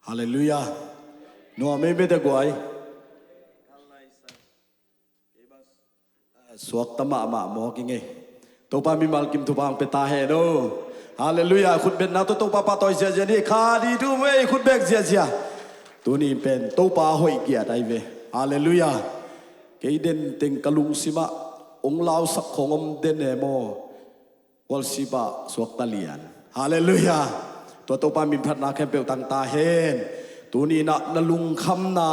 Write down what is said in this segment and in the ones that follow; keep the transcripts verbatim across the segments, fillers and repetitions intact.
Halleluiah. Nuam ei mete guai. Suakta mahmah mawk i ngei. Topa mimal kim thupha hong pia ta hen o. Halleluiah. Khutbetna tawh Topa pahtawi ziazia ni. Kha di tu vei khutbek ziazia. Tuni pen Topa hoih giat ai ve. Halleluiah. Kei den teng ka lungsimah hong lausak khong om den e maw? Worship ah suakta lian. Halleluiah. Tua Topa minphatna khempeuh tang ta hen. Tuni inah na lungkhamna,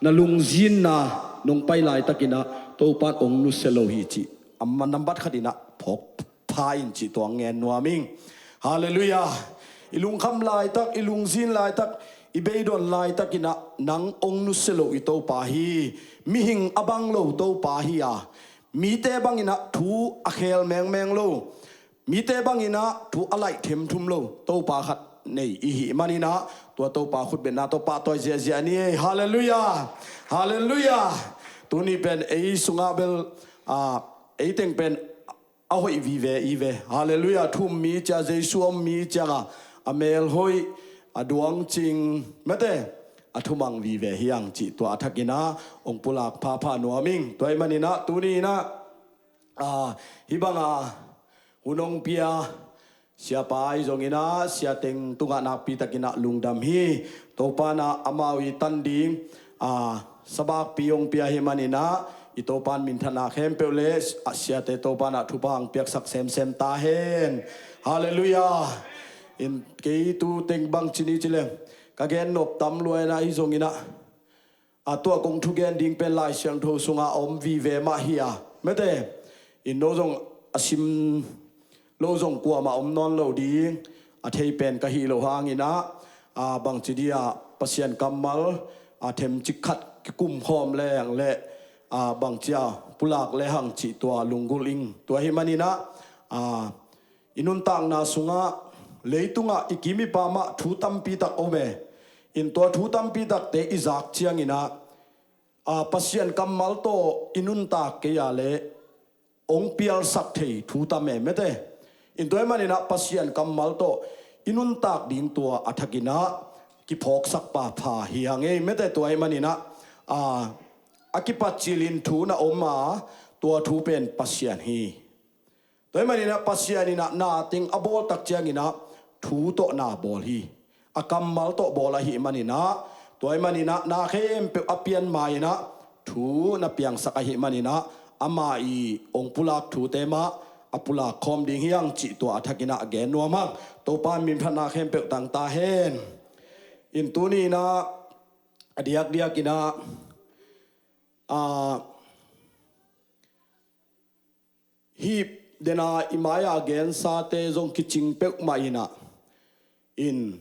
na lungzinna nong pai laitakinah Topa in hong nusia lo hi cih a nambat khat inah phawk pha in cih tua ngen nuam ing. Halleluiah. I lungkham laitak, i lungzin laitak, i beidon laitakinah nang hong nusia lo i Topa hi. Mihing a bang lo Topa hi a, mite banginah thu a khel mengmeng lo, mite banginah thu a laih themthum lo Topa khat nei i hih maninah tua Topa khutbetna tawh pahtawi ziahziah ni ei. Halleluiah. Halleluiah. Tuni pen ei sungah bel, ah, ei teng pen a hoih vive i ve. Halleluiah. Thu um mi cia, Jesu a um mi cianga a mel hoih, a duang cing, mete a thumang vive hiang cih tua a thakinah hong pulak phapha nuam ing. Tua ih maninah tuni inah, ah, hih banga hun hong pia siapa i zonginah siateng tungah nakpitakinah lungdam hi. Topa inah amau i tan ding, ah, sabakpi hong pia hi maninah i Topa in minthanna khempeuh le, ah, siate Topa inah thupha hong piaksak semsem ta hen. Halleluiah. In kei tu teng bang ci ni ci leng ka gen nop tam lua inah hi zonginah, a tua kong thugen ding pen Lai Siangtho sungah a om vive mah hi a, mete in no zong a sim lo zong kuamah om nawn lo ding a thei pen ka hih loh hanginah, a, bangci dia Pasian kammal a themcik khat kikum khawm leng le, a, bangcia pulak le hang cih tua lunggulh ing. Tua hih maninah, a, i nuntakna sungah leitungah i kim i pamah thu tampi tak om e. In tua thu tampi takte i zak cianginah, a, Pasian kammal tawh i nuntak kei a le hong pialsak thei thu tam e, mete. In tua ih maninah Pasian kammal tawh i nuntak ding tua a thakinah kiphawksak phapha hi hang ei, mete. Tua ih maninah, a, a kipat cilin thu na om a, tua thu pen Pasian hi. Tua ih maninah Pasian inah na teng a bawltak cianginah thu tawh na bawl hi. A kammal tawh bawl ahih maninah, tua ih maninah na khempeuh a pian ma-inah thu na piangsak ahih maninah ama i hong pulak thute mah a pulak khawm ding hiang cih tua a thakinah gen nuam hang. Topa in minphatna khempeuh tang ta hen. In tuni inah a diakdiakinah, a, hih dena i mai-a gensate zong kicing peuhmah inah, in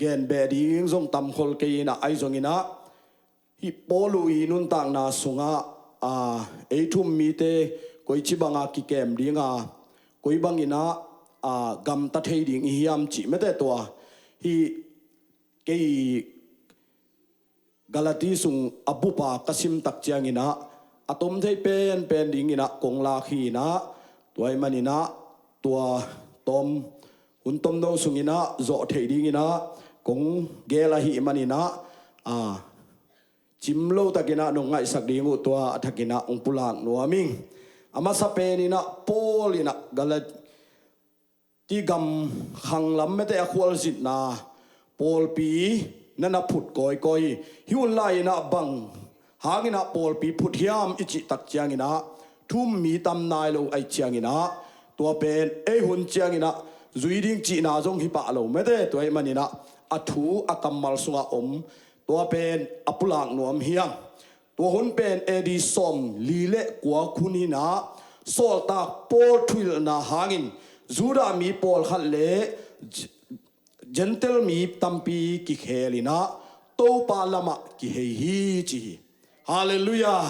gen beh ding zong tamkhol kei inah, ahi zonginah hih Paul uh i nuntakna sungah, a, ei thu um mite koici banga kikem dinga, koi banginah, a, gamta thei ding i hiam cih, mete. Tua hih kei Galati sung a bupa ka simtak cianginah a tom thei penpen dinginah kong lak hi inah, tua ih maninah tua tom, hun tomno sunginah zawh theih dinginah kong gel ahih maninah, a, cim lotakinah nong ngaihsak ding uh tua a thakinah hong pulak nuam ing. A masa peninah Paul inah Galati ti gam khanglam, mete, a khualzinna pawlpi na na phut kawikawi hi. Hih hun lai-inah bang hanginah pawlpi phut hiam i cihtak cianginah thu um mi tam nai lo ahih cianginah tua pen ei hun cianginah zui ding cihna zong hi pah lo, mete. Tua ih maninah a thu a kammal sungah om, tua pen a pulak nuam hiang. Tua hun pen A D sawmli le kua hun inah sawltak Paul thuhilhna hangin Judah mi pawlkhat le J-, Gentile mi tampi kikhel inah Topa lamah kihei hi ci hi. Halleluiah.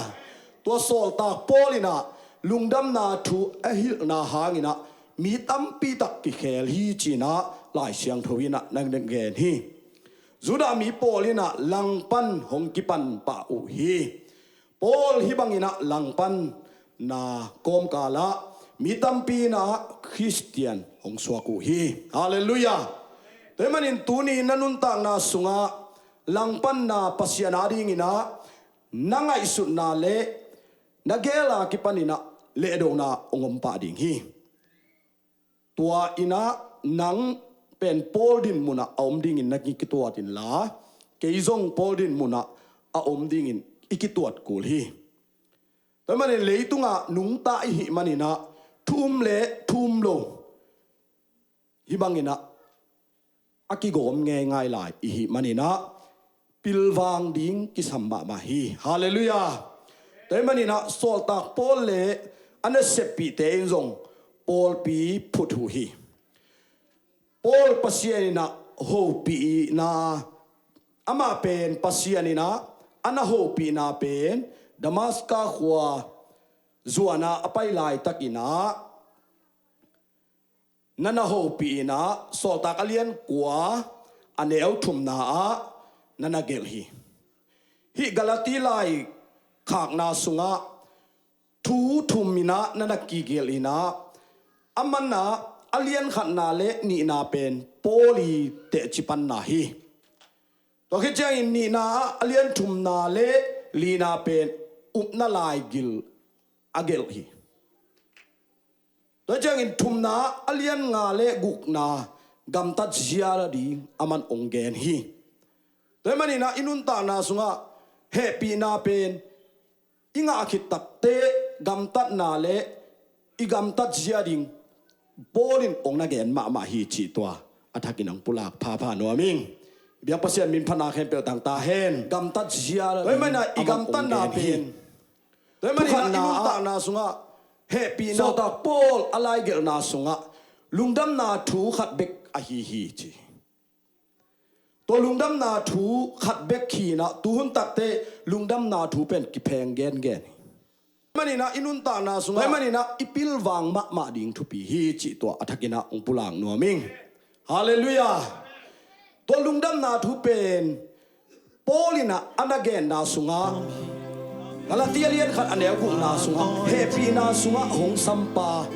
Tua sawltak Paul inah lungdamna thu a hilhna hanginah mi tampi tak kikhel hi cinah Lai Siangtho inah na gen hi. Judah mi pawl inah langpan hong kipan pah uh hi. Paul hih banginah langpanna kawmkalah mi tampi inah Khristian hong suak uh hi. Halleluiah. Tua ih manin tuni na nuntakna sungah langpanna Pasian adingin ah na ngaihsutna le na gel a kipanin ah lehdona hong om pah ding hi. Tua in ah nang pen Paul dinmun ah a om dingin na kituat inla, kei zong Paul dinmun ah a om dingin i kituat kul hi. Tua ahih manin leitungah nungta i hih manin ah thu um le thu um lo hih bangin ah a kigawm ngeingai lai i hih manin ah pilvang ding kisam mahmah hi. Halleluiah. Tua ahih manin ah sawltak Paul le a naseppihte in zong pawlpi phut uh hi. Paul Pasian in ah hopihna, amah pen Pasian in ah a na hopihna pen Damaska khua zuan a a pai laitakin ah na na hopih in ah, Sawltak a lian kua a neu thumna ah na na gelh hi. Hih Galati laikhakna sungah thu thum in ah na na kigelh in ah, a man ah a lian khatna le nihna pen Paul i tehcipanna hi. Tua khit ciangin nihna ah a lian thumna le lina pen upna laigil a gelh hi. Tua ciangin thumna ah a lian nga le gukna gamtat zia ding a man hong gen hi. Tua ahih manin ah i nuntakna sungah hehpihna pen i ngah khit takteh gamtatna le i gamtat zia ding Paul in hong na gen mahmah hi cih tua a thakin hong pulak phapha nuam ing. Biak Pasian min phatna khempeuh tang ta hen. Gamtat zia ding. Tua ahih manin ah i gamtatna pen, tua ahih manin ah i nuntakna sungah hehpihna, Sawltak Paul a laigelhna sungah lungdamna thu khat bek ahi hi ci. Tua lungdamna thu khat bek hi in ah tuhun takteh lungdamna thu pen kipheng gengen hi. Tua ahih manin ah i nuntakna sungah, tua ahih manin ah i pilvang mahmah ding thupi hi cih tua a thakin ah hong pulak nuam ing. Halleluiah. Tua lungdamna thu pen Paul in ah a na genna sungah, Galati a lian khat a neu gukna sungah, hehpihna sungah hong sampa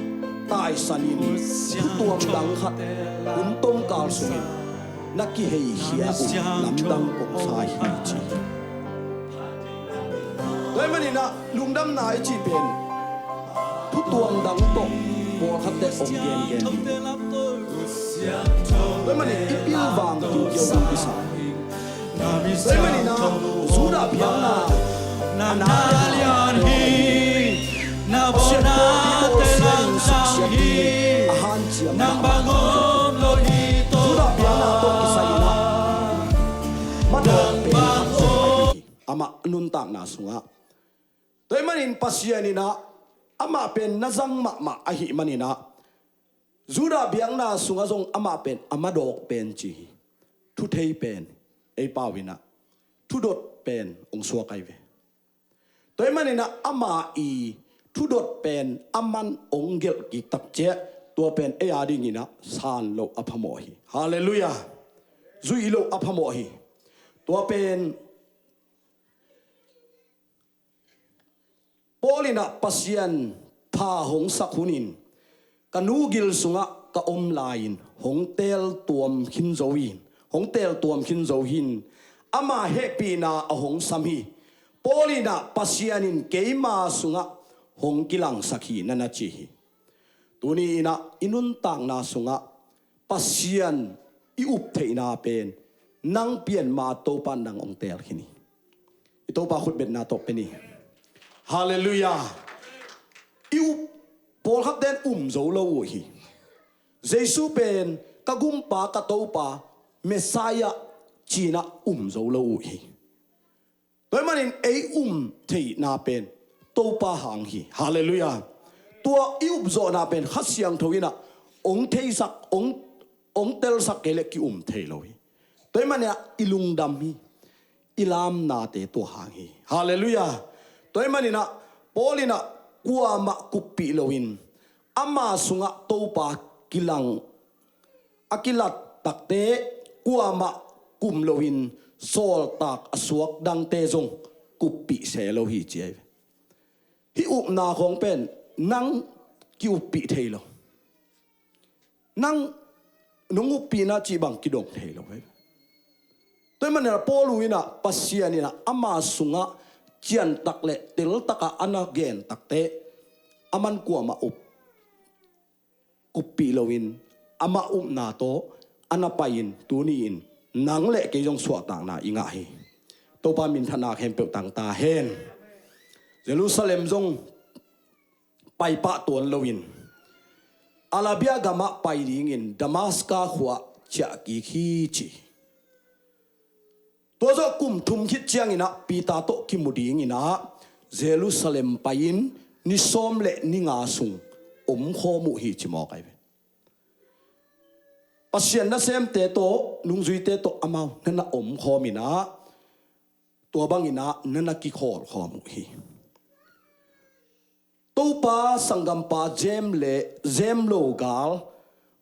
taisanin thutuam dang khat hun tomkal sungin na kiheikhia uh lamdang kong sa hi ci hi. Tua ahih manin ah lungdamna i cih pen thutuam dang tawh pawlkhatte hong gengen ding. Tua ahih manin i pilvang kiukiau ding kisam. Tua ahih manin ah Judah biakna a na lian hi. Na Pasian pawlpi Paul sianin suksiat ding a hanciam mahmah. Judah biakna tawh kisai in ah madawk pen khat zong ahi hi. Amah nuntakna sungah. Tua ahih manin Pasian in ah amah pen na zang mahmah ahih manin ah Judah biakna sungah zong amah pen a madawk pen ci hi. Thuthei pen, ei pau in ah thudot pen hong suak ahi ve. Tua ahih manin ah ama i thudot pen a man hong gelh kik tak ciah, tua pen ei a dingin ah san loh a phamawh hi. Halleluiah. Zuih loh a phamawh hi. Tua pen Paul in ah Pasian pha hong sak hunin ka nu gil sungah ka om lai-in hong teel tuam khin zo in, hong teel tuam khin zo hi in, ama hehpihna a hong sam hi. Paul in ah Pasian in keima sungah hong kilangsak hi na na ci hi. Tuni in ah i nuntakna sungah Pasian i up theihna pen nang pian ma Topa in nang hong teel khin hi. I Topa khutbetna tawh pe ni. Halleluiah. I up, pawlkhat ten um zo lo uh hi. Jesu pen ka gumpa, ka Topa, Messiah ci-in ah um zo lo uh hi. Tua ahih manin ei um theihna pen Topa hang hi. Halleluiah. Tua i upzawhna pen Kha Siangtho in ah hong theisak, hong, hong telsak kei leh ki-um thei lo hi. Tua ahih manin ah i lungdam hi. I lamnate tua hang hi. Halleluiah. Tua ahih manin ah Paul in ah kuamah kuppih loin ama sungah Topa kilang a kilat takte kuamah kum loin sawltak a suak dangte zong kuppih se lo hi ci ahi ve. Hih upna khawng pen nang ki-uppih thei lo. Nang nong uppihna cih bang kidong thei lo ahi ve. Tua ahih manin ah Paul in ah Pasian in ah ama sungah ciantak le teltak a a na gen takteh aman kuamah up kuppih loin amah upna tawh a na pai-in tuni-in nang le kei zong suahtakna i ngah hi. Topa minthanna khempeuh tang ta hen. Jerusalem zong pai pah tuan loin Arabia gamah pai dingin Damaska khua ciah kik hi ci. Tua zawh kum thum khit ciangin ah Peter tawh kimu dingin ah Jerusalem pai-in ni sawm le ni nga sung omkhawm uh hi ci mawk ahi ve. Pasian nasemte tawh nungzuite tawh amau na na omkhawm in ah tua bangin ah na na kikhawlkhawm uh hi. Topa sanggampa James le James lo gal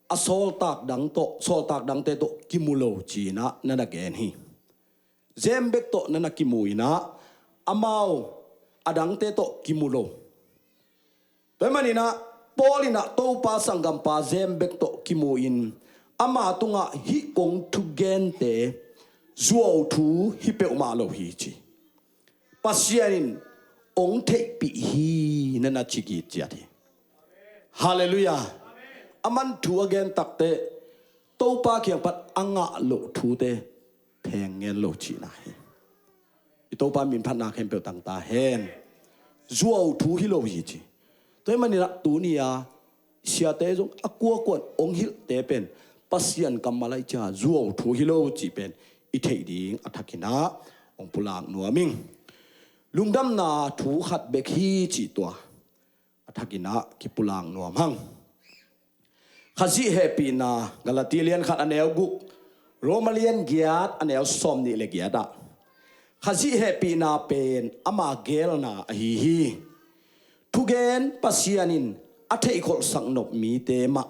a sawltak dang tawh, sawltak dangte tawh kimu lo ci-in ah na na gen hi. James bek tawh na na kimu in ah amau a dangte tawh kimu lo. Tua ahih manin ah Paul in ah Topa sanggampa James bek tawh kimu in ama tungah hih kong thugente zuau thu hi peuhmah lo hi ci. Pasian in ong theihpih hi na na ci gitciat hi. Halleluiah. Aman thu a gen takteh Topa kiang pan a ngah loh thute pheng ngen lo cihna hi. I Topa minphatna khempeuh tang ta hen. Zuau thu hi lo hi ci. Tua ahih manin ah tuni-a siate zong a kuakuan ong hilhte pen Pasian kammal ahi ciang zuau thu hi lo cih pen i theih ding a thakin ah ong pulak nuam ing. Lungdamna thu khat bek hi cih tua a thakin ah kipulak nuam hang. Khazih hehpihna, Galati lian khat a neu guk, Roma lian giat a neu sawm nih le giat ah Khazih hehpihna pen ama geelna ahi hi. Thugen Pasian in a theihkholhsak nop mite mah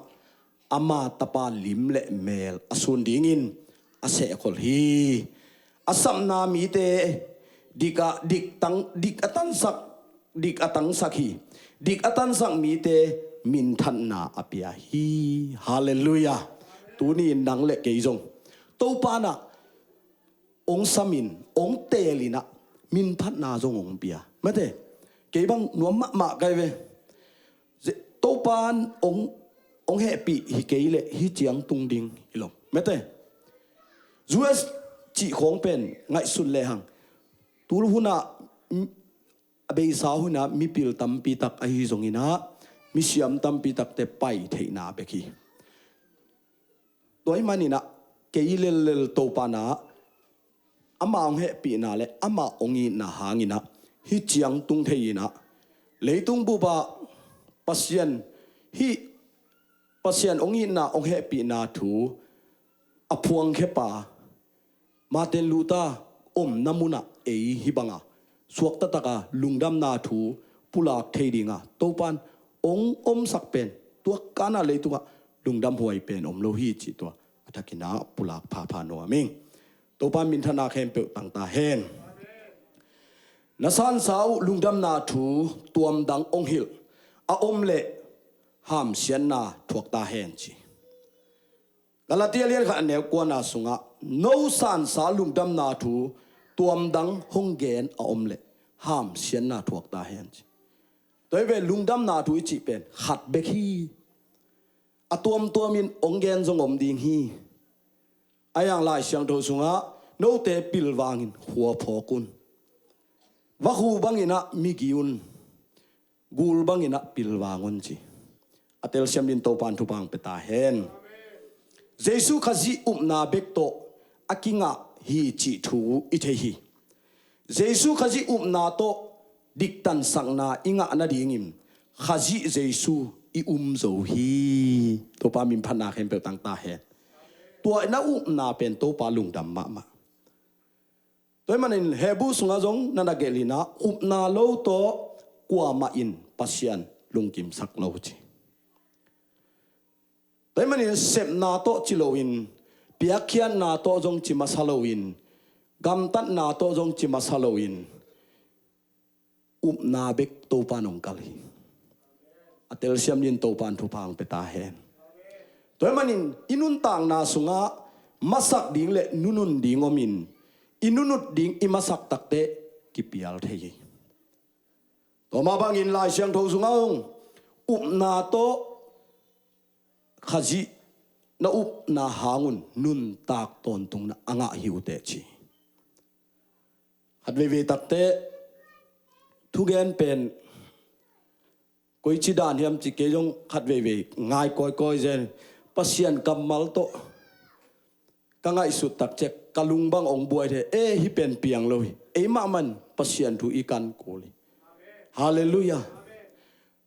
ama tapa lim le mel a sun dingin a sehkholh hi. A sapna mite dik a, dik tang, dik a tansak, dik a tangsak hi. Dik a tansak mite minthanna a pia hi. Halleluiah. Tuni in nang le kei zong Topa in ah ong samin, ong teelin ah minphatna zong ong pia. Mate, kei bang nuam mahmah kai ve. Ze-, Topa in ong, ong hehpih hi kei leh hih ciang tung ding hi lo. Mate, U S cih khawng pen ngaihsun lehang tul hun ah, mm, a beisa hun ah mipil tampi tak ahi zongin ah misiam tampi takte pai theihna bek hi. Tua ahih manin ah kei lellel Topa in ah ama ong hehpihna le ama ong itna hangin ah hih ciang tung thei in ah leitung bup ah Pasian, hih Pasian ong itna ong hehpihna thu a phuangkhepa Martin Luther omna mun ah ei hih banga suakta taka lungdamna thu pulak thei dinga Topa in ong omsak pen tua kana leitungah lungdam huai pen om lo hi cih tua a thakin ah pulak phapha nuam ing. Topa minthanna khempeuh tang ta hen. Na sansa uh lungdamna thu tuamdang ong hilh a om leh hamsiatna thuak ta hen ci. Galati lian khat a neu kuana sungah no sansa lungdamna thu tuamdang hong gen a om leh hamsiatna thuak ta hen ci. Tua hi ve, lungdamna thu i cih pen khat bek hi. A tuamtuamin ong gen zong om ding hi. A yang Lai Siangtho sungah note pilvangin khua phawk un. Vakhu bangin ah migi un. Gul bangin ah pilvang un ci. A telsiam din Topa in thupha ong pia ta hen. Jesu Khazih upna bek tawh a kingah hi cih thu i thei hi. Jesu Khazih upna tawh diktansakna i ngah nadingin Khazih Jesu i um zo hi. Topa minphatna khempeuh tang ta hen. Tua na upna pen Topa lungdam mahmah. Tua ahih manin Hebru sungah zong na na gelh in ah upna lo tawh kuamah in Pasian lungkimsak lo ci. Tua ahih manin sepna tawh ci loin, piakkhiatna tawh zong ci masa loin, gamtatna tawh zong ci masa loin, upna bek Topa in ong kal hi. A telsiam din Topa in thupha ong pia ta hen. Tua ahih manin i nuntakna sungah masak ding le nunun ding omin i nunut ding i masak takteh kipial thei hi. Tua mah bangin Lai Siangtho sungah hong upna tawh Khazih na upna hangun nuntak tawntungna a ngah hi uh teh ci. Khat veivei takteh thugen pen koici dan hiam ci kei zong khat veivei ngai kawikawi zen. Pasian kammal tawh ka ngaihsut tak ciang ka lung bang hong buai thei. Eh, hih pen piang lo hi. Ei mahmah in Pasian thu i kan kul hi. Halleluiah.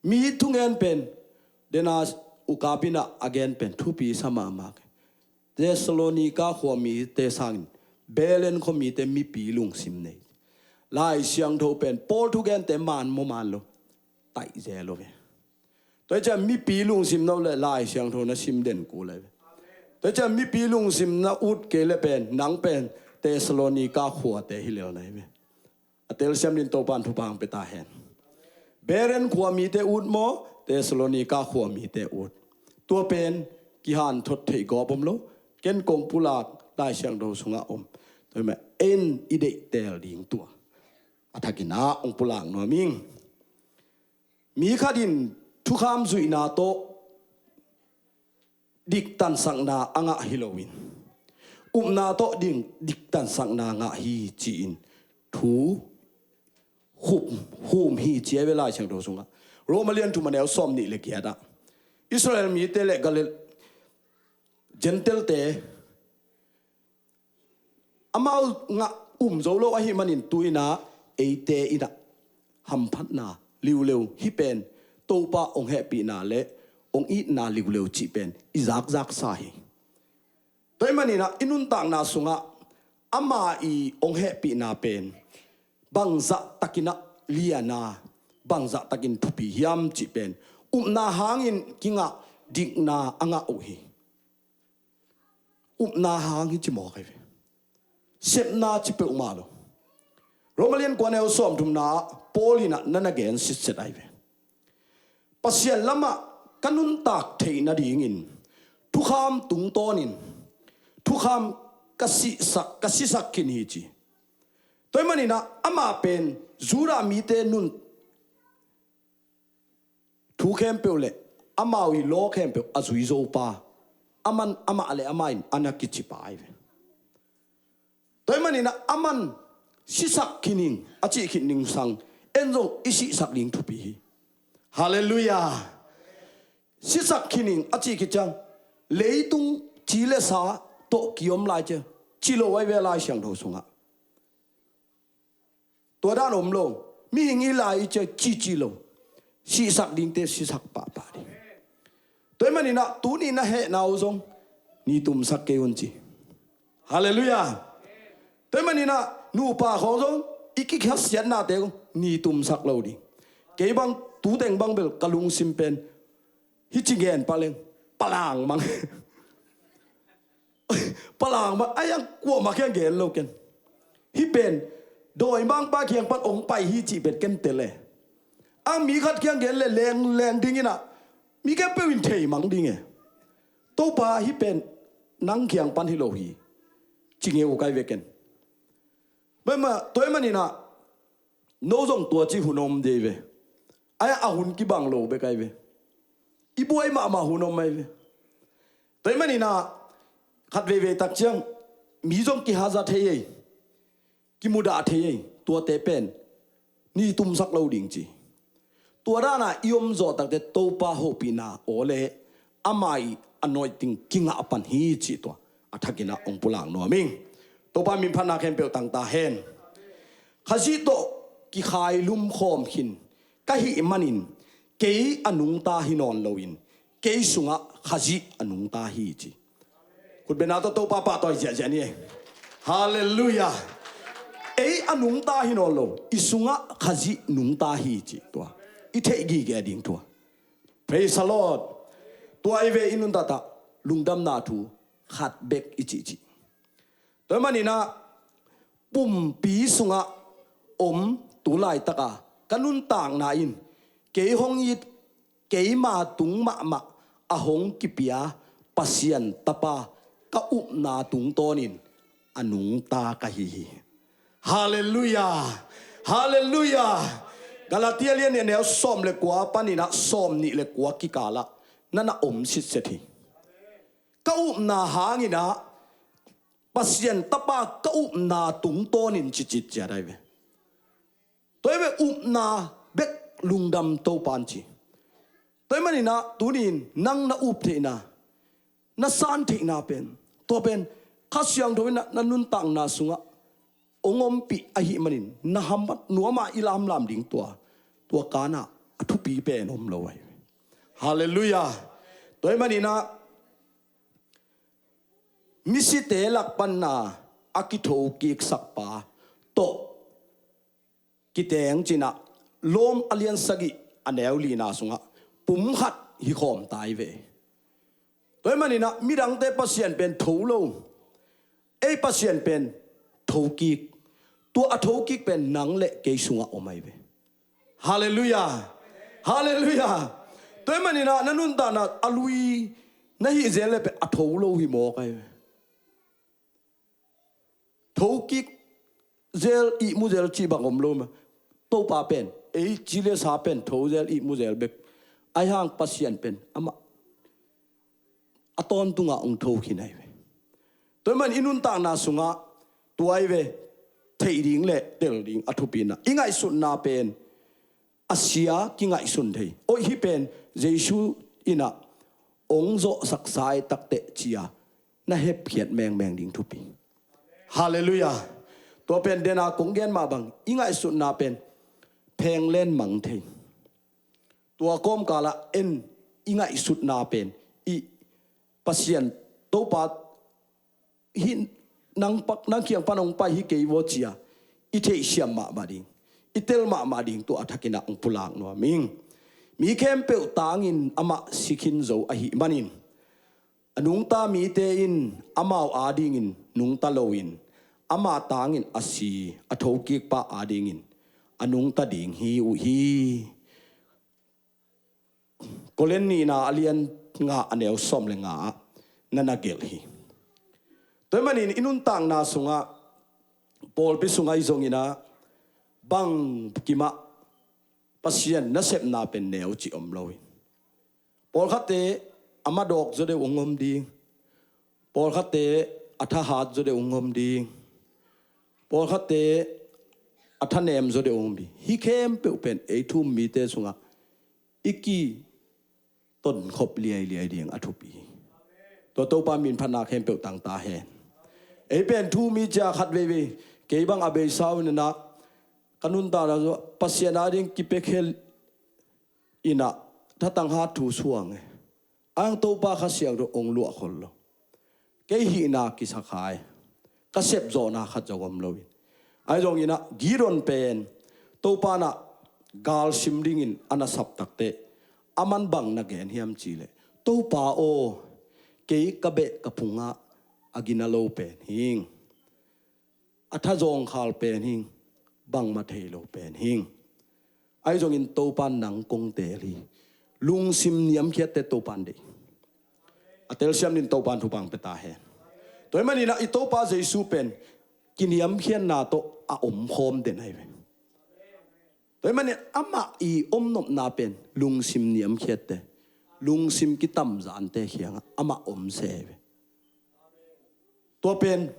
Mi thugen pen, dena ukapina a gen pen thupi sa mahmah. Thessalonika khua mite sangin Beren khua mite mipi lungsim nei. Lai Siangtho pen Paul thugente man maw man lo, taih zel lo ve. Tua hi ciang mipi lungsim no le Lai Siangtho na sim den kul le ve. Tua hi ciang mipi lungsim na ut kei le pen nang pen Thessalonika khuate hi lel na hi ve. A telsiam din Topan thupha hong pia ta hen. Beren khua mite ut maw, Thessalonika khua mite ut? Tua pen kihanthot theih gawp om lo. Ken kong pulak Lai Siangtho sungah om. Tua hi mah en i deih teel ding tua a thakin ah hong pulak nuam ing. Mi khat in thukham zuihna tawh diktansakna a ngah hi loin, upna tawh ding diktansakna ngah hi ci-in thu khup hum hi ci a ve Lai Siangtho sungah. Roma lian thum a neu sawm nih le giat ah Israel mite le Galil Gentile-te amau ngah um zo lo ahih manin tu-in ah eite in ah hamphatna liuleu hih pen Topa hong hehpihna le hong itna liuleu cih pen i zakzaksa hi. Tua ahih manin ah i nuntakna sungah ama i hong hehpihna pen bangzah takin ah lian a, bangzah takin thupi hiam cih pen upna hangin kingah dikna a ngah uh hi. Upna hang hi ci mawk ahi ve. Sepna ci peuhmah lo. Roma lian kua neu sawm thumna ah Paul in ah na na gen sitset ahi ve. Pasian lamah ka nuntak theih nadingin thukham tungtawnin thukham ka sisak, ka sisak khin hi ci. Tua ahih manin ah ama pen Judah mite nun thu khempeuh le amau i law khempeuh a zui zo pa, aman amah le amah in a na kici pa ahi ve. Tua ahih manin ah aman sisak khin ing a cih khin ning sang en zong i sihsak ding thupi hi. Halleluiah. Sisak khin ing a cih khit ciang leitung ci le sa tawh kiom lai cia ci lo ahi ve Lai Siangtho sungah. Tua dan om lo. Mihing i lai i cia cici lo. Sihsak dingte sihsak pahpah ding. Tua ahih manin ah tuni na hehna uh zong nitumsak kei un ci. Halleluiah. Tua ahih manin ah nupa khawng zong i kikhasiatnate uh nitumsak lo ding. Kei bang tuteng bang bel ka lungsim pen hih ci gen paleng palang mang. Palang mang ai ang kuamah kiang gen lo ken. Hih pen dawimangpa kiang pan hong pai hi cih pen ken tel e. Ang mi khat kiang gen le leng leng ding in ah mi khempeuh in thei mang ding e. Topa hih pen nang kiang pan hi lo hi. Ci ngeu kai ve ken. Mama tua ahih manin ah no zong tua ci hun om dei ve. Ai a hun kibang lo bek ai ve. I buai mahmah hun om ai ve. Tua ahih manin ah khat veivei tak ciang mi zong kihaza thei ei, kimudah thei ei. Tuate pen nitumsak lo ding ci. Tua dan a i om zawh takte Topa hopihna aw le ama i anointing kingah pan hi cih tua a thakin ah hong pulak nuam ing. Topa min phatna khempeuh tang ta hen. Khazih tawh kikhailum khawm khin ka hih manin kei a nungta hi nawn loin kei sungah Khazih a nungta hi ci. Khutbetna tawh Topa pahtawi ziahziah ni. Halleluiah. Ei a nungta hi nawn lo, i sungah Khazih nungta hi ci tua i theih gige ding tua. Praise the Lord. Tua i ve i nuntakna lungdamna thu khat bek i cihcih. Tua ahih manin ah pumpi sungah om tu laitaka ka nuntakna in kei hong it, keima tung mahmah a hong kipia Pasian Tapa ka upna tungtawnin a nungta ka hi hi. Halleluiah. Halleluiah. Galatia lian nih a neu sawm le kua panin ah sawm nih le kua kikalah na na om sitset hi. Ka upna hangin ah Pasian Tapa ka upna tungtawnin cicit ciat ai ve. Tua hi ve, upna bek lungdam Topan ci. Tua hi manin ah tunin nang na up theihna, na san theihna pen, tua pen Kha Siangtho in ah na nuntakna sungah hong ompih ahih manin na hambat nuam a i lamlam ding tua, tua kanah a thupi pen om lo ahi. Halleluiah. Tua hi manin ah misite lak panna a kithokiksak pa tawh kiteng cinah Rom a lian sagih a neu lina sungah pumkhat hi khawm tai ve. Tua hi manin ah midangte Pasian pen tho lo, ei Pasian pen thokik. Tua a thokik pen nang le kei sungah om ai ve. Halleluiah. Halleluiah. Tua hi manin ah na nuntakna a lui na hih zel le pen a tho lo hi mawk ai ve. Thokik zel, ihmu zel cih bang om lo mah. Topa pen ei ci le sa pen tho zel, ihmu zel bek. Ahi hang Pasian pen amah a tawntungah hong tho khin ai ve. Tua hi man i nuntakna sungah tua ai ve, theih ding le tel ding a thupi in ah i ngaihsutna pen a sia kingaihsun thei. Oi, hih pen Jesu in ah hong zawhsaksa ai takteh ci-a na hepkhiat mengmeng ding thupi. Halleluiah. Tua pen dena kong gen mah bang i ngaihsutna pen phenglen mang thei. Tua kawmkalah en i ngaihsutna pen i Pasian Topa hih nang pak, nang kiang pan hong pai hi kei vaw ci-a i theihsiam mahmah ding, i tel mahmah ding tua a thakin ah hong pulak nuam ing. Mi khempeuh tangin amah si khin zo ahih manin a nungta mite in amau adingin nungta loin ama tangin a si a thokikpa adingin a nungta ding hi uh hi. Korin nihna a lian nga a neu sawm le nga ah na na gelh hi. Tua hi manin i nuntakna sungah pawlpi sungah i zongin ah bang kimah Pasian nasepna pen neu cih om lo hi. Pawlkhatte a madawk zaw deuh hong om ding. Pawlkhatte a thahat zaw deuh hong om ding. Pawlkhatte a thanem zaw deuh hong om ding. Hih khempeuh pen ei thu-um mite sungah i kitonkhop liailiai ding a thupi hi. Tua Topa min phatna khempeuh tang ta hen. Ei pen thu-um hi cia khat veivei kei bang a beisa uh in ah ka nuntakna sungah Pasian ading kipia khel in ah thatang hat thu suang e. Ang Topa Kha Siangtho hong luah khol lo. Kei hihna kisakha e. Ka sepzawhna khat zong om lo in. Ahi zongin ah Gideon pen Topa in ah gal sim dingin a na sap takteh aman bang na gen hiam cih leh, Topa aw, kei ka beh ka phungah a gina lo pen hing. A thazawngkhal pen hing, bangmah thei lo pen hing. Ahi zongin Topa in nang kong teel hi. Lungsim niamkhiatte Topa in deih. A telsiam nin Topa in thupha pia ta hen. Tua hi manin ah i Topa Jesu pen kiniamkhiatna tawh a omkhawm den ahi ve. Tua hi manin amah i omnopna pen lungsim niamkhiatte, lungsim kitamzante kiangah amah om se ahi ve. Tua pen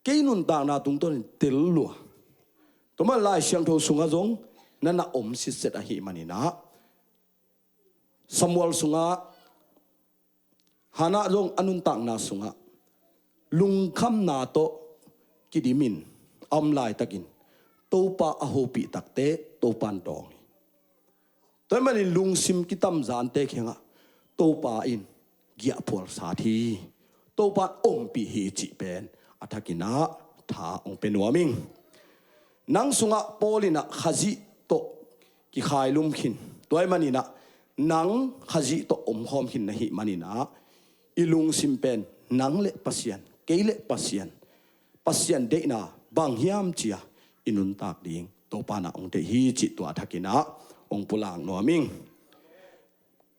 kei nuntakna tungtawnin tel lua. Tua man Lai Siangtho sungah zong na na om sitset ahih manin ah Samuel sungah Hannah zong a nuntakna sungah lungkhamna tawh kidimin a om laitakin Topa a hopih takteh Topa in dawng hi. Tua hi manin lungsim kitamzante kiangah Topa in giahphual sat hi. Topa in ompih hi cih pen a thakin ah tha hong pia nuam ing. Nang sungah Paul in ah Khazih tawh kikhailum khin. Tua hi manin ah nang Khazih tawh omkhawm khin na hih manin ah i lungsim pen nang le Pasian, kei le Pasian, Pasian deihna bang hiam ci-a i nuntak ding Topa in ah hong deih hi cih tua a thakin ah hong pulak nuam ing.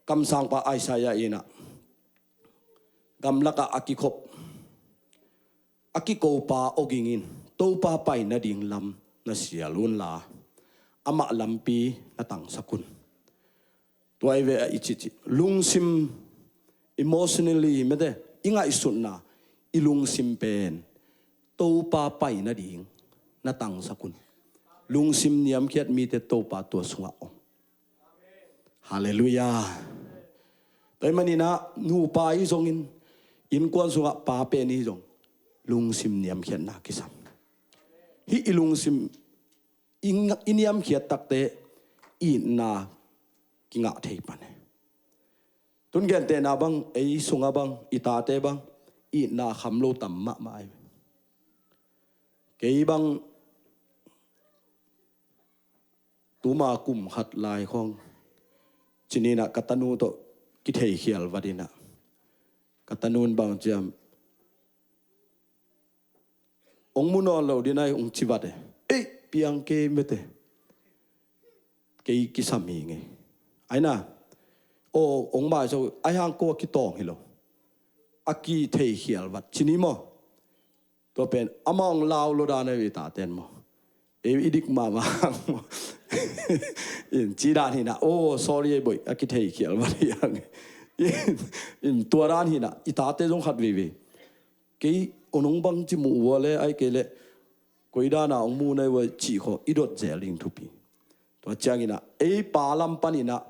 Kamsangpa Isaiah in ah gamlakah a kikhop a kikopa awging in Topa pai nading lam na sial unla, amah lampi na tangsak un. Tua i ve a i cihcih lungsim, emotionally mete, i ngaihsutna, i lungsim pen Topa pai nading na tangsak un. Lungsim niamkhiat mite Topa tua sungah om. Halleluiah. Tua ahih maninah nupa i zongin, innkuan sungah pa pen i zong lungsim niamkhiatna kisam. Hih i lungsim i, i niamkhiat takte itna kingah thei pan hi. Tun gentehna bang, ei sungah bang, i tate bang, itna kham lo tam mahmah hi. Kei bang tuma kum khat lai khong cininah ka tanu tawh kitheikhial vatinah, ka tanun bang ciam, ong mu nawn lo dinai ong ci vat e. Ei, piang kei mete. Kei kisam hi ngei. Aina, o, ong mai so ai hang ko a kitawng hi lo. A kitheikhial vat cini maw? Tua pen ama ong lau lo dan a i taten maw? Ei i dik mahmah hang maw? In ci dan hinah, o, sorry ei boih, a kitheikhial vat hi hang. In, in tua dan hinah i tate zong khat veivei. Kei onong bang ci muh ua le ai kei le koidana ong mu nai ua cih khaw i dot zel ding thupi. Tua cianginah ei pa lam paninah,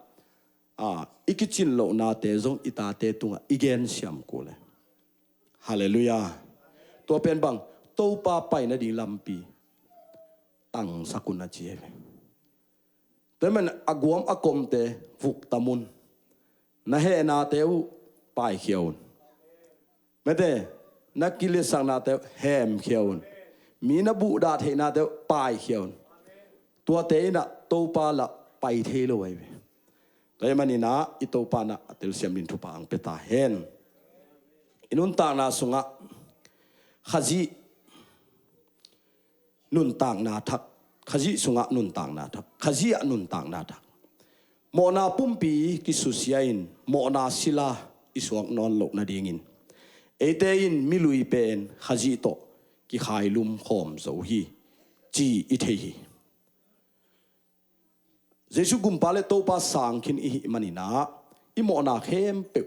a, i kicin lohnate zong i tate tungah i gensiam kul e. Halleluiah. Tua pen bang, Topa pai nading lampi tangsak un a ci hi ve. Tua man a guam a komte vuktam un. Na hehnate uh paikhia un. Mete, na kiliatsaknate uh hemkhia un. Mi na buhdah theihnate uh paikhia un. Tuate inah Topa lah pai thei lo ahi ve. Tua ahih maninah i Topa nah a telsiam ding thupha ang pia ta hen. I nuntakna sungah Khazih nuntakna thak, Khazih sungah nuntakna thak, Khazih ah nuntakna thak. Mawhna pumpi kisusia in mawhna sila i suak nawn loh nadingin eite in milui pen Khazih tawh kikhailum khawm zo hi ci i thei hi. Jesu gumpa le Topa sang khin i hih maninah i mawhna khempeuh,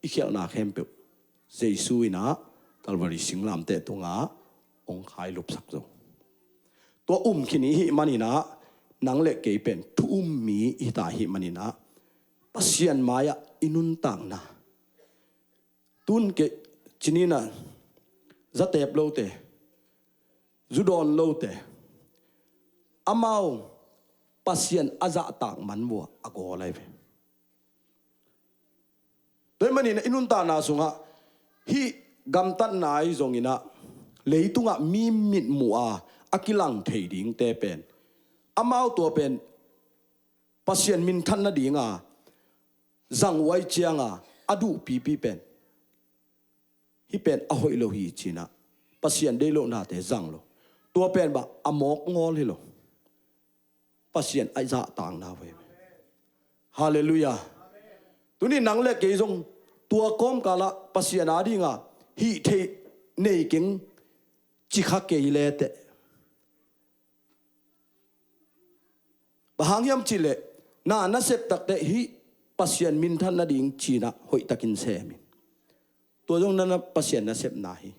i khialhna khempeuh Jesu inah Calvary singlamteh tungah hong khailupsak zo. Tua um khin i hih maninah nang le kei pen thu um mi i hita i hih maninah Pasian mai-ah i nuntakna tun kei cininah zatep lote, zudawn lote, amau Pasian a zahtak man vua a gawl ahi ve. Tua ahih manin i nuntakna sungah hih gamtatna ahi zonginah leitungah mi mitmuh a a kilang thei dingte pen amau tua pen Pasian minthan nadinga zang uh ahi cianga a duhpipi pen hih pen a hoih lo hi cinah Pasian deih lohnate zang lo. Tua pen bah a mawk ngawl hi lo. Pasian a zahtakna uh ahi ve. Halleluiah. Tuni nang le kei zong tua kawmkalah Pasian adinga hih theih nei keng cikha kei leteh Bang hang hiam cihleh na nasep takte hih Pasian minthan nading cinah hoihtakin semin. Tua zong na, na Pasian nasepna hi.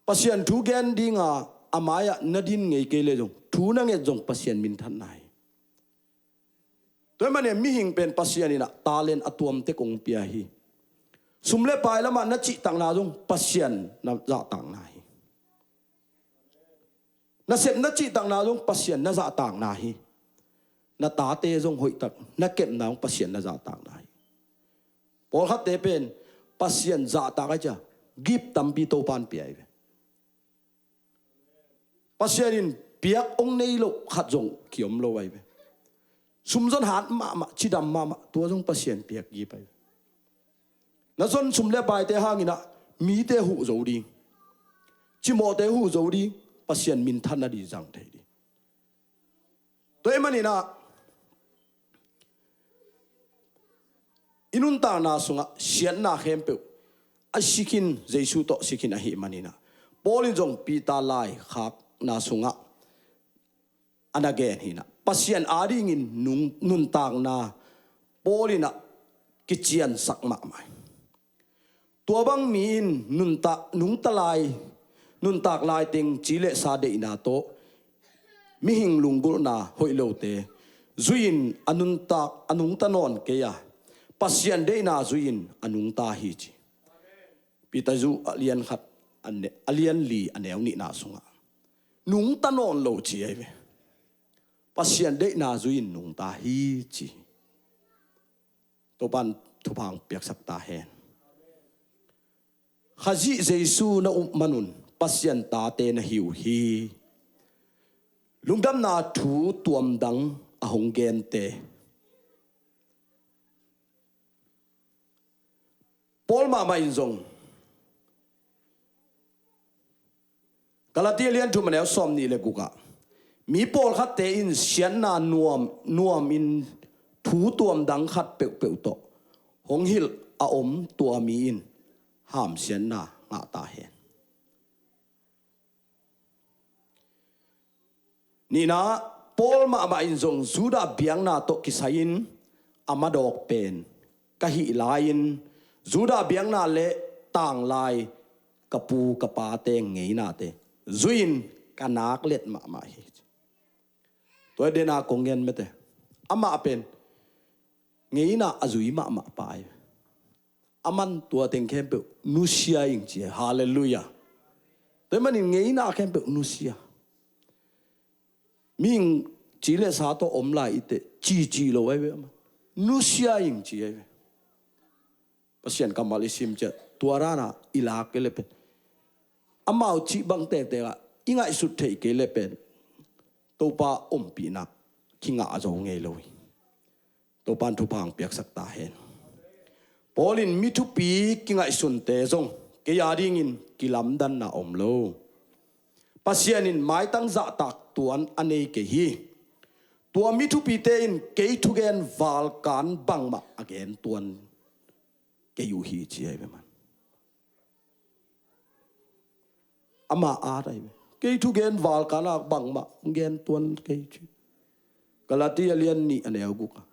Pasian thu gen dinga a mai-ah na din ngei kei le zong thu na nget zong Pasian minthanna hi. Tua ahih manin mihing pen Pasian inah talent a tuamte kong pia hi. Sum le pai lamah na cihtakna zong Pasian na zahtakna hi. Nasep na cihtakna zong Pasian na zahtakna hi. Na tate zong hoihtak na kepna zong Pasian na zahtakna hi. Pawlkhatte pen Pasian zahtak a cia gift tampi Topan pia hi ve. Pasian in piak hong nei loh khat zong kiom lo ahi ve. Sumzon hat mahmah, cidam mahmah, tua zong Pasian piak gift ahi ve. Na zon sum le paite hanginah mite huh zo ding, cimawhte huh zo ding, Pasian minthan nading zang thei ding. Tua ahih maninah i nuntakna sungah siatna khempeuh a si khin, Jesu tawh si khin ahih manin ah, Paul in zong Peter laikhakna sungah a na gen hi in ah, Pasian adingin nung, nuntakna Paul in ah kiciansak mahmah hi. Tua bang mi in nuntak, nungta lai, nuntak lai teng ci le sa deihna tawh mihing lunggulhna hoih lote zui-in a nuntak, a nungta nawn kei a, Pasian deihna zui-in a nungta hi ci. Peter zu a lian khat, a ne-, a lian li a neu nihna sungah nungta nawn lo ci ahi ve. Pasian deihna zui-in nungta hi ci. Topan thupha hong piaksak ta hen. Khazih Jesu na up manun Pasian tate na hi uh hi. Lungdamna thu tuamdang a hong gente, Paul mahmah in zong Galati a lian thum a neu sawmnih le gukah, mi pawlkhatte in siatna nuam, nuamin thu tuamdang khat peuhpeuh tawh hong hilh a om tua mi in hamsiatna ngah ta hen. Nihna, Paul mahmah in zong Judah biakna tawh kisai-in a madawk pen ka hih lai-in, Judah biakna le tanglai ka pu ka pate ngeinate zui-in ka nak let mahmah hi. Tua hi dena kong gen mete. Amah pen ngeina a zui mahmah pa hi. Aman tua teng khempeuh nusia ing ci hi. Halleluiah. Tua hi manin ngeina khempeuh nusia. Mihing ci le sa tawh om lai i teh cici lo ahi ve amah. Nusia ing ci ahi ve. Pasian kammal i sim ciat tua rana i lak kei le pen, amau cih bang tektek ah i ngaihsut theih kei le pen, Topa ompihna kingah zo ngei lo hi. Topan thupha hong piaksak ta hen. Paul in mi thupi kingaihsunte zong kei adingin kilamdanna om lo. Pasian in maitang zahtak tuan a nei kei hi. Tua mi thupite in kei thugen valkan bangmah a gen tuan kei uh hi ci ahi ve man. Amah at ahi ve. Kei thugen valkan a bangmah gen tuan kei ci. Galati a lian nih a neu guk a.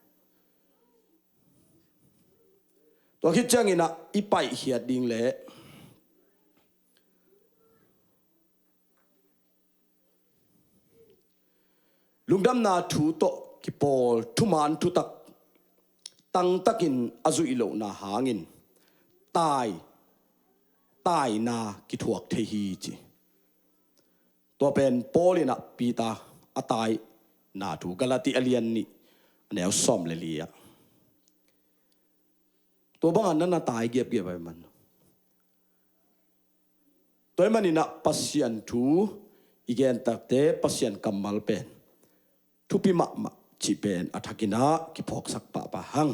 Tua khit ciangin ah i paihkhiat ding leh lungdamna thu tawh kipawl thuman thutak tangtakin a zuih lohna hangin tai, taina kithuak thei hi ci. Tua pen Paul in ah Peter a taina thu, Galati a lian nih a neu sawm le li ah. Tua bangah na na tai giapgiap ahi man. Tua hi manin ah Pasian thu i gen takte Pasian kammal pen thupi mahmah cih pen a thakin ah kiphawksak pahpah hang.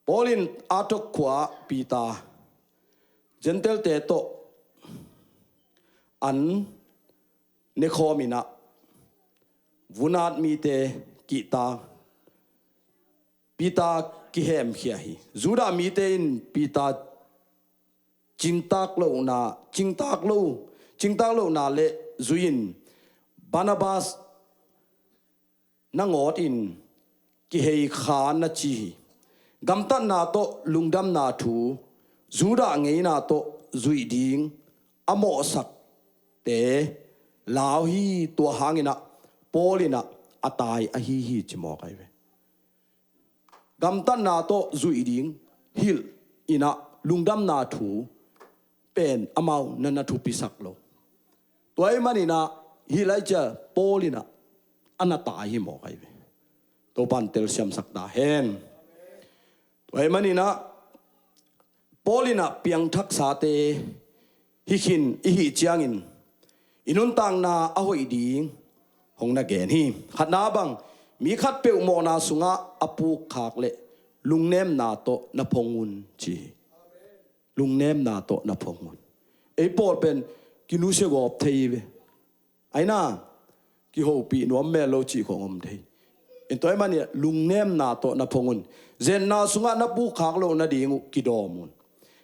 Paul in Antioch khua ah Peter Gentile-te tawh an nekhawm in ah vunat mite kihta Peter kihemkhia hi. Judah mite in Peter cingtak lohna, cingtak lo, cingtak lohna le zui-in Barnabas na ngawtin kihei kha na ci hi. Gamtatna tawh lungdamna thu Judah ngeina tawh zuih ding a mawhsakte lau hi. Tua hangin ah Paul in ah a tai ahi hi ci mawk ahi ve. Gamtatna tawh zuih ding hilh in ah lungdamna thu pen amau na na thupisak lo. Tua hi manin ah hih lai cia Paul in ah a na tai hi mawk ahi ve. Topan telsiamsak ta hen. Tua hi manin ah Paul in ah piangthaksate hi khin i hih ciangin i nuntakna a hoih ding hong na gen hi. Khatna bang, mi khatpeuh mawhna sungah a pukkhak le lungnemna tawh na phong un ci hi. Lungnemna tawh na phong un. Ei pawl pen kinusia gawp thei hi ve. Aina, kihopih nuam mel lo cih khong om thei. Tua hi manin lungnemna tawh na phong un. Zenna sungah na pukkhak loh nading uh kidawm un.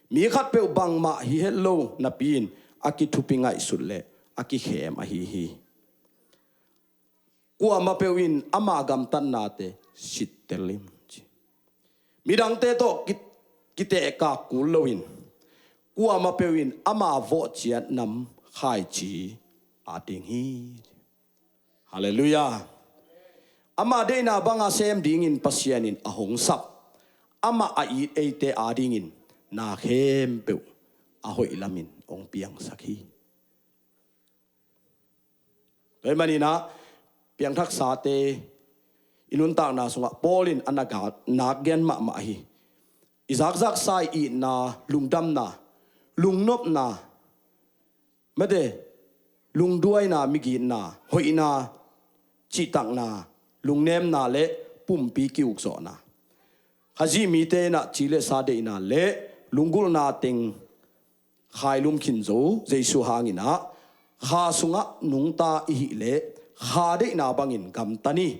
Mi khatpeuh bangmah hi het lo napi-in a kithupi ngaihsut le a kikhem ahi hi. Kuamah peuh in ama gamtatnate sittel in ci. Midangte tawh ki, kitehkak kul loin kuamah peuh in ama vawh ciat nam khaici at ding hi. Halleluiah. Ama deihna banga sem dingin Pasian in a hong sap, amah a it eite adingin na khempeuh a hoih lamin hong piangsak hi. Tua ahih maninah piangthaksate i nuntakna sungah Paul in a na ga, nak gen mahmah hi. I zakzaksa i itna, lungdamna, lungnopna, mate, lungduaina, migitna, hoihna, cihtakna, lungnemna le pumpi ki-ukzawhna, Khazih mite inah ci le sa deihna le lunggulhna teng khailum khin zo Jesu hanginah kha sungah nungta i hih leh kha deihna bangin gamta ni.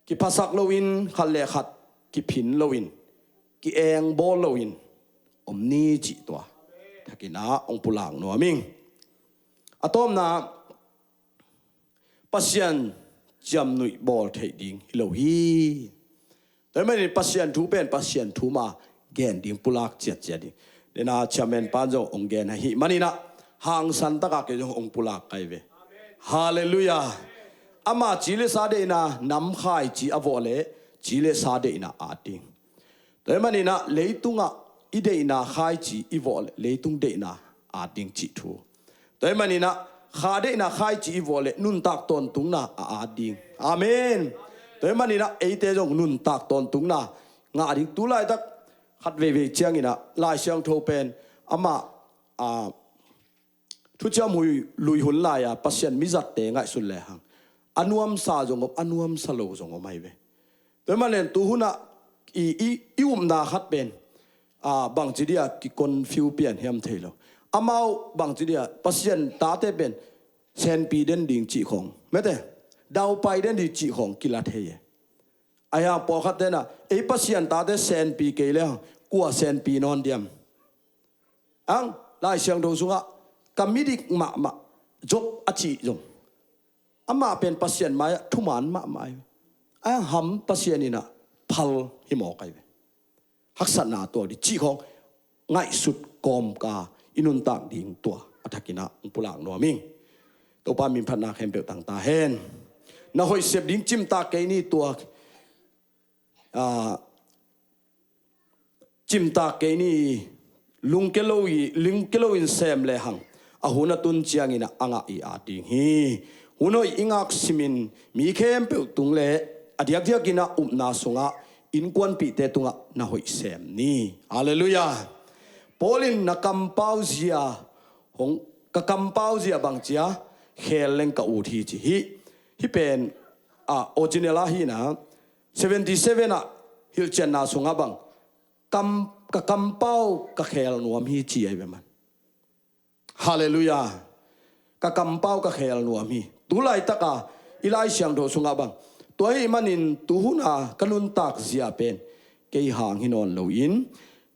Kiphasak loin, khat le khat kiphin loin, ki-engbawl loin om ni cih tua thakinah hong pulak nuam ing. A tawpna, Pasian ciamnuih bawl theih ding hi lo hi. Tua ahih manin Pasian thu pen Pasian thu mah gen ding pulak ciatciat ding. Dena chairman pan zong hong gen ahih maninah hangsan takah kei zong hong pulak kai ve. Halleluiah. Ama ci le sa deihna nam khaici a vawh leh ci le sa deihna at ding. Tua ahih maninah leitungah i deihna khaici i vawh leh leitung deihna at ding cih thu. Tua ahih maninah kha deihna khaici i vawh leh nuntak tawntungna a at ding. Amen. Tua ahih maninah eite zong nuntak tawntungna ngah ding. Tu laitak khat veivei cianginah Lai Siangtho pen amah, a, Thuciam Lui hun lai-a Pasian mizatte ngaihsun lehang a nuamsa zong om, a nuamsa lo zong om ahi ve. Tua ahih manin tu hunah i, i, i upna khat pen, a, bangci dia kiconfuse pian hiam thei lo. Amau bangci dia Pasian tate pen senpi den ding cih khawng, mate, daupai den ding cih khawng kila thei e. Ahi hang pawlkhat tenah ei Pasian tate senpi kei lehang kua senpi nawn diam? Ang Lai Siangtho sungah ka midik mahmah Job a cih zong amah pen Pasian mai-ah thuman mahmah ahi. Ahi hang ham Pasian inah phal hi mawk ahi ve. Haksatna tuak ding cih khawng ngaihsut kawmka i nuntak ding tua a thakinah hong pulak nuam ing. Topa min phatna khempeuh tang ta hen. Na hoih sep ding cimtak kei ni tua, a, cimtak kei ni, lungke lo i, lungke loin sem lehang a hun a tun ciangin a ngah i at ding hi. Hun hoih i ngak simin mi khempeuh tung le a diakdiakin a upna sungah innkuanpihte tungah na hoih sem ni. Halleluiah. Paul in na kampau zia hong, ka kampau zia bangcia khel leng ka ut hi ci hi. Hih pen, a, original ah hi na, seventy seven ah hilhcianna sungah bang, kam, ka kampau ka khel nuam hi ci ahi ve man. Halleluiah. Ka kampau ka khel nuam hi. Tu laitaka i Lai Siangtho sungah bang, tua ahih manin tu huna ka nuntak zia pen kei hang hi nawn loin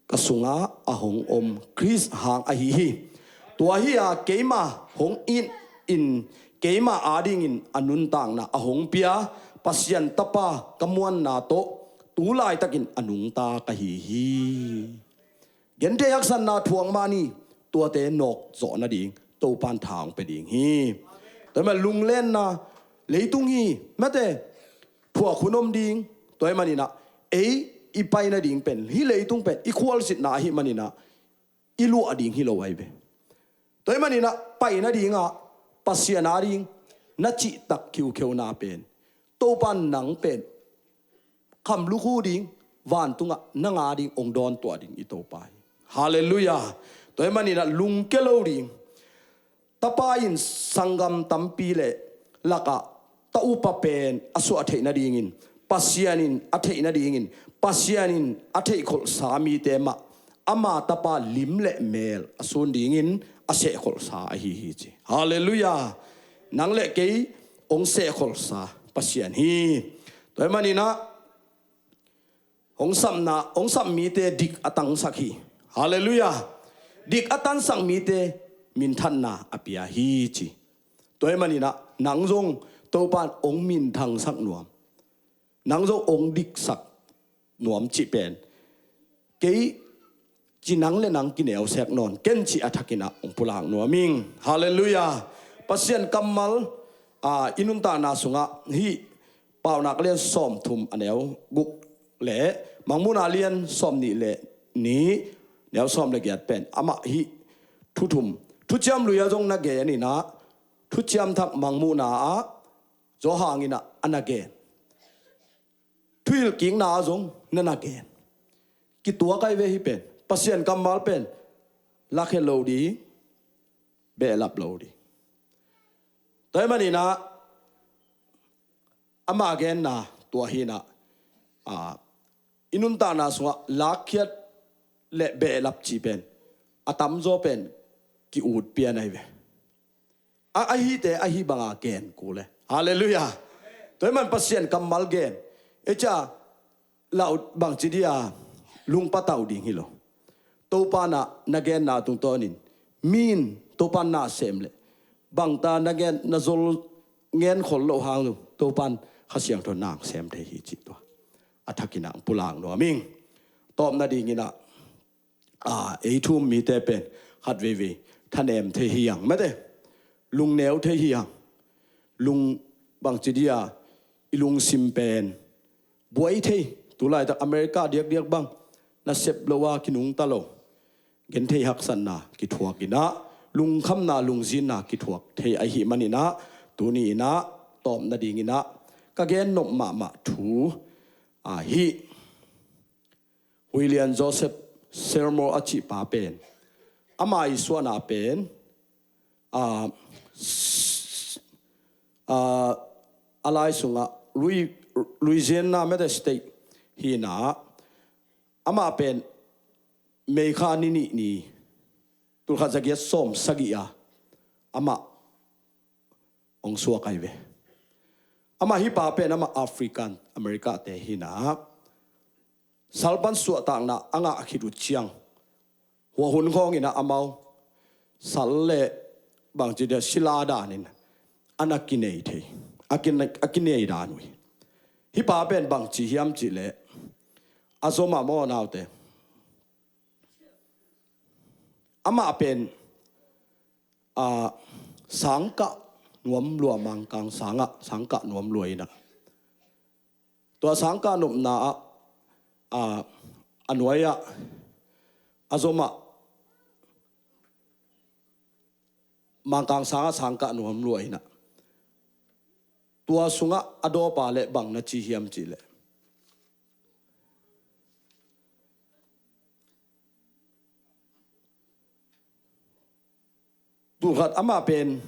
ka sungah a hong om Khrist hang ahi hi. Tua hi-a keima hong it in keima adingin a nuntakna a hong pia Pasian Tapa ka muanna tawh tu laitakin a nungta ka hi hi. Genthei haksatna thuak mah ni, tuate nawk zawh nading Topan tha hong pia ding hi. Tua ahih manin lunglenna leitung hi, mate, thuak hun om ding. Tua ahih maninah ei i pai nading pen, hih leitung pen i khualzinna ahih maninah i luah ding hi lo ahi ve. Tua ahih maninah pai nadingah Pasian ading na cihtak khiukheuna pen, Topan nang pen khamlukhu ding, vantungah nang ading hong dawntuah ding i Topa hi. Halleluiah. Tua ahih maninah lungke lo ding. Tapa in sanggam tampi le lakah ta upa pen a suah theih nadingin, Pasian in a theih nadingin, Pasian in a theihkholhsa mite mah ama Tapa lim le mel a sun dingin a sehkholhsa ahi hi ci. Halleluiah. Nang le kei hong sehkholhsa Pasian hi. Tua ahih maninah hong sapna, hong sap mite dik a tangsak hi. Halleluiah. Dik a tansak mite minthanna a pia hi ci. Tua ahih maninah nang zong Topan hong minthangsak nuam, nang zong hong diksak nuam cih pen kei ci, nang le nang kineusek nawn ken cih a thakinah hong pulak nuam ing. Halleluiah. Pasian kammal, a, i nuntakna sungah hih Paunak lian sawmthum a neu guk le Mangmuhna lian sawmnih le nih, neu sawm le giat pen amah hih thu thum, Thuciam Lui ah zong na gen inah, Thuciam Thak Mangmuhna ah Johan inah a na gen, Thuhilhkikna ah zong na na gen. Kituak ahi ve hih pen. Pasian kammal pen lakhia lo ding, behlap lo ding. Tua ahih maninah ama genna tua hinah, a, i nuntakna sungah lakkhiat le behlap cih pen a tamzaw pen ki-ut pian ahi ve. A, ahite ahi banga gen kul e. Halleluiah. Tua ahih man Pasian kammal gen, ei cia, lau bangci dia lungpatau ding hi lo. Topanah na genna tungtawnin mi in Topan na sem le bangta na gen, na zol ngen khol loh hang lo Topan Kha Siangtho nang sem thei hi cih tua a thakinah pulak nuam ing. Tawpna dinginah, a, ei thu um mite pen khat veivei thanem thei hi hang, mate, lungneu thei hi hang. Lung bangci dia i lungsim pen buai thei, tulaitak America diakdiak bang nasep lo a kinungta lo, genthei haksatna kithuak inah, lungkhamna lungzinna kithuak thei ahih maninah, tuni inah tawpna dinginah ka gen nop mahmah thu, a, hih William Joseph Seymour a cih pa pen, ama i suahna pen, a, s-, a, a lai sungah Lui-, Louisiana, mate, state hinah, amah pen May kha ni nih ni, tulkhat zagiat sawm sagih a amah hong suak ahi ve. Amah hih pa pen amah African America te hinah, sal pan suahtakna a ngah khit uh ciang, hua hun khawnginah amau sal le bangci dia sila danin a na kinei thei, a kin-, a kinei dan uh hi. Hih pa pen bangci hiam cihleh, a zomah maw naute, amah pen, a, sangkah nuam lua, Mangkang sangah sangkah nuam lua inah, tua sangkah nopna ah, a, a nuai-ah a zomah Mangkang sangah sangkah nuam lua inah, tua sungah a dawpa le bang na ci hiam cihleh, tulkhat amah pen,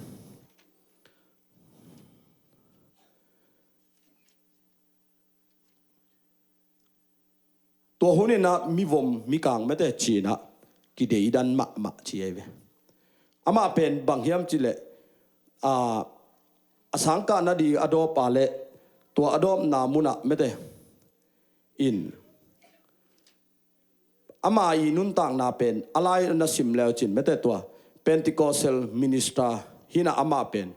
tua huninah mivom mikang mate cinah kideidan mahmah ci ahi ve. Amah pen bang hiam cihleh, a, a sangkah nading a dawpa le tua a dawpna munah mate in, ama i nuntakna pen a lai na sim leu cin mate, tua Pentecostal minister hinah amah pen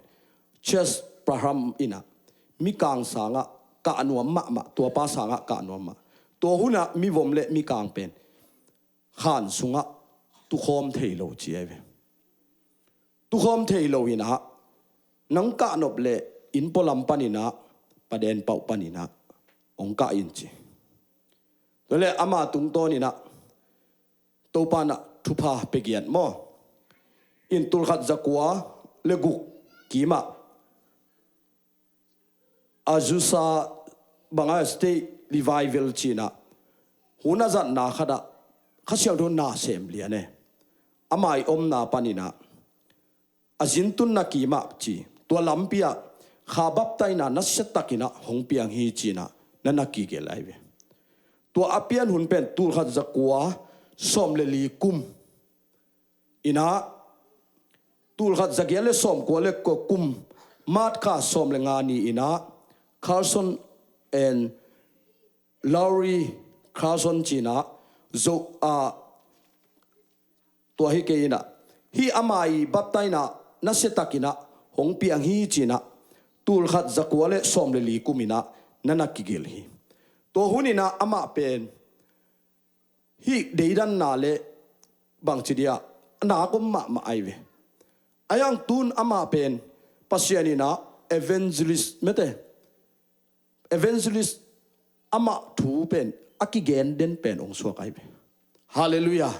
Chester Parham inah mikang sangah kah nuam mahmah, tuapa sangah kah nuam mah. Tua hunah mivom le mikang pen khan sungah tukhawm thei lo ci ahi ve. Tukhawm thei lo inah, nang kahnop le inn pualam paninah, paden pauh paninah hong kah in ci. Tua le ama tungtawninah Topanah thupha pia giat maw, in tulkhat zakua le guk kimah Azusa banga state revival cinah hun a zatna khatah Kha Siangtho na sem lian e. Ama i omna paninah a zintunna kimah ci, tua lampi ah kha baptaina nasiatakinah hong piang hi cinah na na kigelh ahi ve. Tua a pian hun pen tulkhat zakua sawm le li kum inah, tulkhat zagiat le sawmkua le kua kum March kha sawm le nga ni inah Carson and Lori Carson cinah, Zo-, a, Tua hi kei inah, hih ama i baptaina nasia takinah hong piang hi cinah, tulkhat zakua le sawm le li kuminah na na kigelh hi. Tua huninah amah pen hih deidanna le bangci dia a nak om mahmah ai ve. A hiang tun amah pen Pasian inah evangelist mete, evangelist amah thu pen a kigen den pen ong suak ai ve. Halleluiah.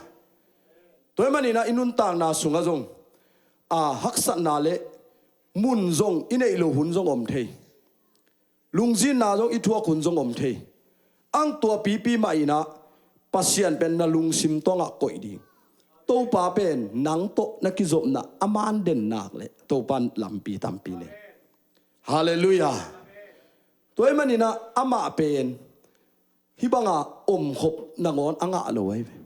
Tua hi maninah i nuntakna sungah zong a haksatna le mun zong i neih loh hun zong om thei. Lungzinna zong i thuak hun zong om thei. Ang tua pipi mah inah Pasian pen na lungsim tawngah koih ding. Topa pen nang tawh na kizopna a man den nak le Topa lampi tampi nei. Halleluiah. Tua hi maninah amah pen hih banga omkhop nangawn a ngah lo ai ve.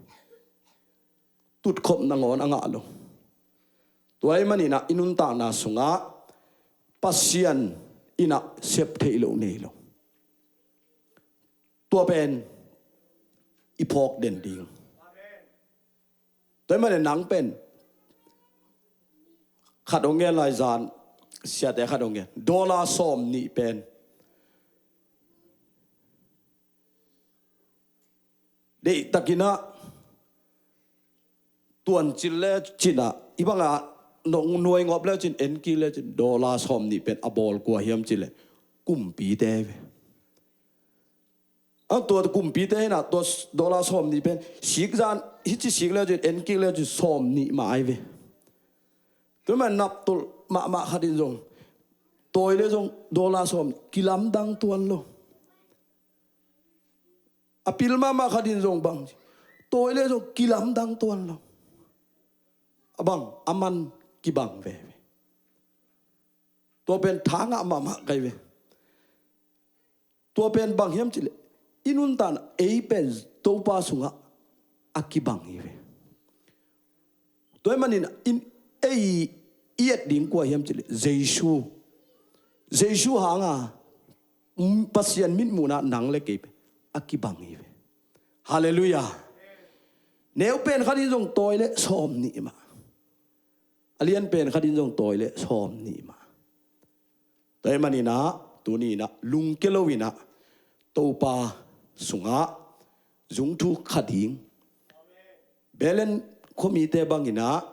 Tutkhop nangawn a ngah lo. Tua hi maninah i nuntakna sungah Pasian inah sep theih loh nei lo. Tua pen i phawk den ding. Tua hi maninah nang pen khat hong gen lai zan, siate khat hong gen, dollar sawm nih pen deihtakinah tuancil le cinah i bangah nong nuai ngawp le cin, enkik le cin, dollar sawm nih pen a bawl kua hiam cileh kumpite ve. Ang tua kumpite hinah tua dollar sawm nih pen sikzan hici sik le cin, enkik le cin sawm nih mah ai ve. Tua hi maninah naptolh mahmah khat in zong tawi le zong dollar sawm kilamdang tuan lo. A pil mahmah khat in zong bang tawi le zong kilamdang tuan lo. A bang a man kibang veve. Tua pen tha ngah mahmah kai ve. Tua pen bang hiam cileh i nuntakna ei pen Topa sungah a kibang hi ve. Tua hi maninah in ei i et ding kua hiam cileh Jesu. Jesu hanga Pasian mitmuhnah nang le kei pen a kibang hi ve. Halleluiah. Neu pen khat in zong tawi le sawm nih mah. A lian pen khat in zong tawi le sawm nih mah. Tua hi maninah tuninah lungke loinah Topa sungah zungthuk kha ding. Belen khuamite banginah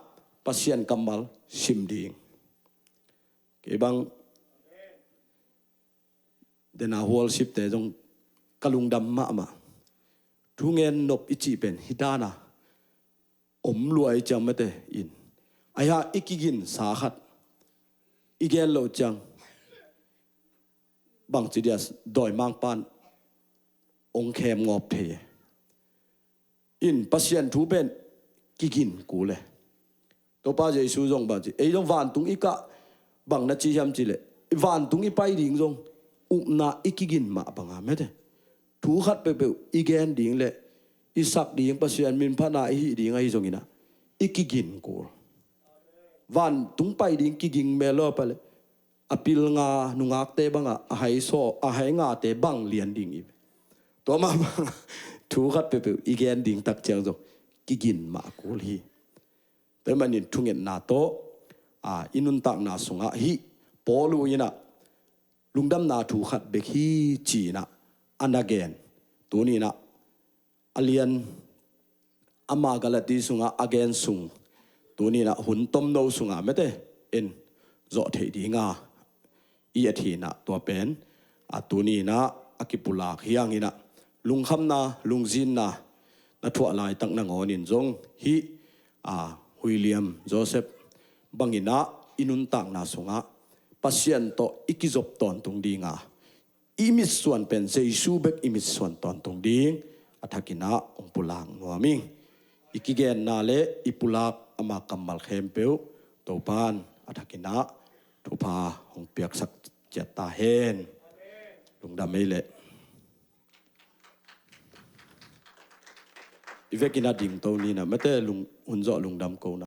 Pasian kammal sim ding. Kei bang dena hualsipte zong ka lungdam mahmah. Thungen nop i cih pen hi dana om lua i ciang mate in. Ahi hang i kiginsa khat i gen loh ciang bangci dia dawimangpan ong khem ngawp thei e. In Pasian thu pen kigin kul e. Topa Jesu zong bangci ei zong vantung i kah bang na ci hiam cileh vantung i pai ding zong upna i kigin mah banga mate. Thu khat peuhpeuh i gen ding le i sak ding Pasian minphatna i hih ding ahi zonginah i kigin kul. Vantung pai ding kiging mel lo pale a pilnga nungakte banga a haisaw a haingate bang lian ding i ve. Tua mah banga thu khat peuhpeuh i gen ding tak ciang zong kigin mah kul hi. Tua hi manin thungetna tawh a i nuntakna sungah hih Paul uh inah lungdamna thu khat bek hi cinah a na gen. Tuninah a lian ama Galati sungah a gen sung tuninah hun tomno sungah mete in zawh theih dinga i et hinah tua pen a tuninah a kipulak hianginah lungkhamna lungzinna na thuah laitak nangawnin zong hih a William Joseph banginah i nuntakna sungah Pasian tawh i kizop tawntung dinga i mitsuan pen Jesu bek i mitsuan tawntung ding a thakinah hong pulak nuam ing. I kigenna le i pulak ama kammal khempeuh Topan a thakinah thupha hong piaksak ciat ta hen. Lungdam ei leh. I vekin a dingto nina mate lung, hunzawh lungdam kona.